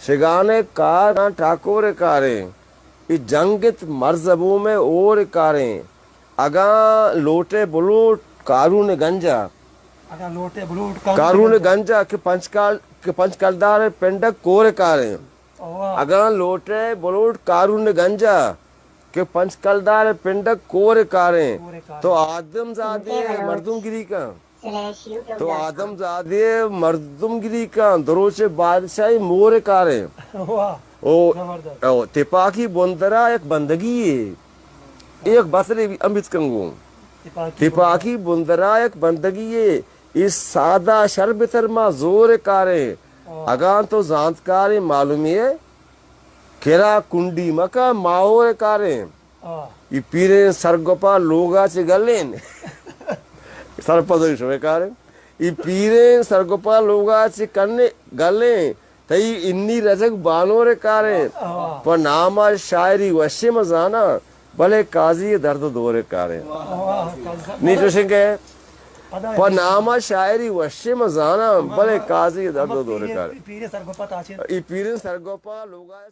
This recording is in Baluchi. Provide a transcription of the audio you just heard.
شگان ءِ کار ٹاکور ءِ کاریں، اے جنگ ات مرز بوم ءِ ہور ءِ کاریں۔ اگاں لوٹ ئے بلوٹ کارون ءِ گنجا، اگاں لوٹ ئے بلوٹ کارون ءِ گنجا کہ پنچ کال، کہ پنچ کلدار ءِ پنڈگ کور ءِ کاریں۔ واہ۔ اگاں لوٹ ئے بلوٹ کارون ءِ گنجا کہ پنچ کلدار ءِ پنڈگ کور ءِ کاریں۔ کور ءِ کاریں۔ تو آدم زادے مردم گری کن۔ تو آدم زادے مردم گری کن، دروچ ءِ بادشاہی مور ءِ کاریں۔ واہ۔ او، زبردست۔ او، تپاکی بندرا یک بندگی یے۔ یک بسرے بھی امیت کنگو۔ تپاکی تپاکی بندرا یک بندگی یے۔ اے سادہ شر بتر ما زور ءِ کاریں۔ واہ۔ اگاں تو زانتکاریں معلومی ئے، کرا کنڈی مکن ماہور ءِ کاریں۔ آ۔ ای پیریں سرگپا لوگا چہ گلیں۔ سرپد شوئے کاریں۔ ای پیریں سرگپا لوگا چہ کنے گلیں۔ تئی انی رجگ بانور ءِ کاریں۔ آ۔ پہ ناما شاعری وشی مزاناں، بلے قاضی درد دور ءِ کاریں۔ واہ، واہ۔ نی چوشیں کہ پہ ناما شاعری وشی مزاناں، بلے قاضی درد دور ءِ کاریں۔ ای پیریں سرگپا لوگا